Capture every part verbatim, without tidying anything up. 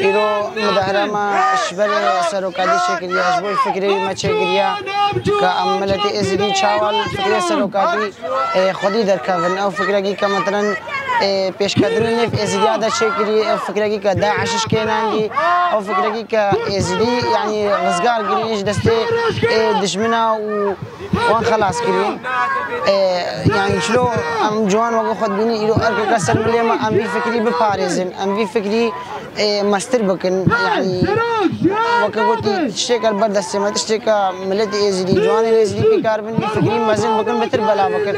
Îro mudahara me ji ber serokatî çêkiriye, ji bo fikrê wî me çêkiriye, ke em miletê Êzidî çawa li fikrê serokatî, ê, xwedî derkevin. Ew fikrekî ke, metalan, ê, pêşketinê nêv Êzidiya de çêkiriye, ew fikrekî ke DAIŞ kênandî, ew fikrekî ke Êzidî, yanî, rizgar kirî ji destê, ê, dijmina û wan xelas kirî. Ê, yanî, çilo em ciwan weke xwe dibînin, îro erkeke ser milê me, em vî fikrî biparêzin, em vî fikrî ê, mestir bikin. Yanî, weke gotî, tiştêke li ber destê me, tiştêke miletê Êzidî, ciwanên Êzidî pê karibin, vî fikrî mezin bikin, bitir belav bikin.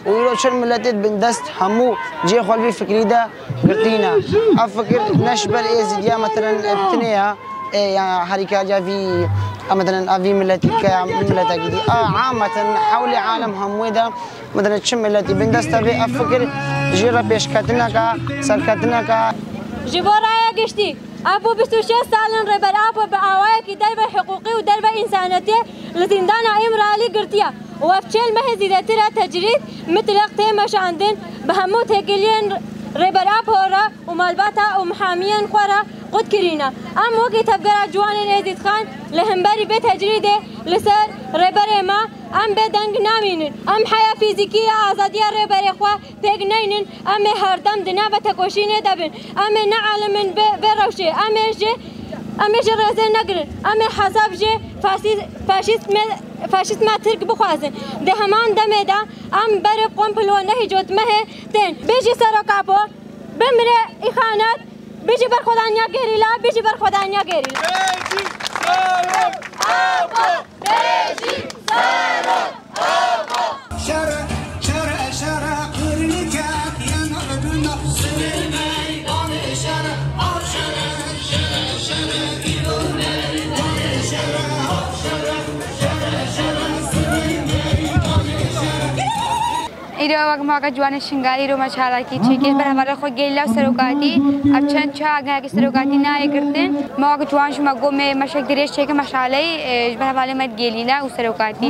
Û îro çend miletê di bin dest hemû cihê xwe li vî fikrî de girtîne. Ev fikir ne ji ber Êzidiya, metalan, bi tinê ye, ê, ya herîkariya vî, a, metalan, a vî miletî ke ya miletekî dî. A, ameten, hewlê alem hemûyê de Mudine çi miletî bin dest tevê ev fikir jê re pêşketineke, serketineke. Ji bo raya giştî, Apo bîst û şeş sal in Rêber Apo bi awayekî derve hiqûqî û derve însanetiyê li zîndana Îmralî girtiye û ev çêl mehê zîdetir e tecrîd, mitlaq tê meşandin, bi hemû têkiliyên Rêber Apo re û malbata û mihamiyên xwe re qut kirîne. Em wekî Tevgera Ciwanên Êzîdxan li hemberî vê tecrîdê li ser rêberê me Em bêdeng namînin. Em heya fîzîkî ya azadiya rêberê xwe pêk neynin. Em ê herdem di nava tekoşînê de bin. Em ê nealimin vê, vê rewşê. Em ê ji, em ê ji rêzê negirin. Em ê hesab ji faşîz-, faşîzme, faşîzma Tirk bixwazin. Di heman demê de em berê komplo nehî cotmehê tên. Bijî Serok Apo, bimire îxanet, bijî berxwedaniya gerîla, bijî berxwedaniya gerîla. Bijî Serok Apo! Bijî Serok Apo! Şere, şere, şere, qirnikek, yanardin, sirê meydanê şere, av şere, şere, şere, îro meydanê şere, av şere, şere, şere, sirê meydanê şere. Îro wek me weke ciwanê Şingalî îro me çalakî çêkir, ber hevalê xwe gerîla û serokatî. Ev çend çawa gelekî serokatî nayê girtin. Me wek ciwan jî me got me meşek dirêj çêkin meşaleyî, e, ji ber hevalê me gerîla û serokatî.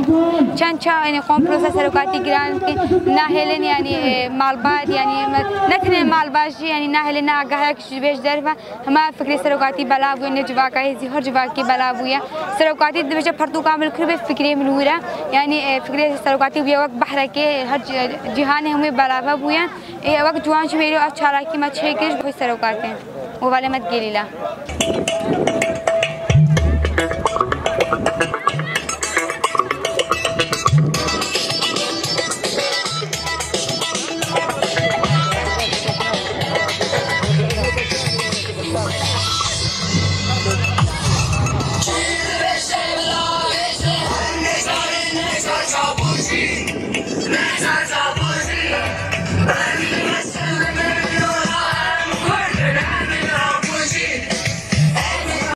Çend çawa, yanî, komplo ser serokatî giran dikin. Nahêlin, yanî, e, malbat, yanî, me, ne tenê malbat jî, yanî, nahêlin ne agahek ji vê ji derve. Hema fikrê serokatî belav bûye, ne civaka Êzidî, her civakî belav bûye. Serokatî dibêje pertûka min li kur be, fikrê min wir e. Yanî, e, fikrê serokatî bûye wek behrekê, her ci-, cîhanê hemû belave bûye. E, wek ciwan jî wêrê ev çalakî me çêkir ji bo serokatê û hevalê me gerîla.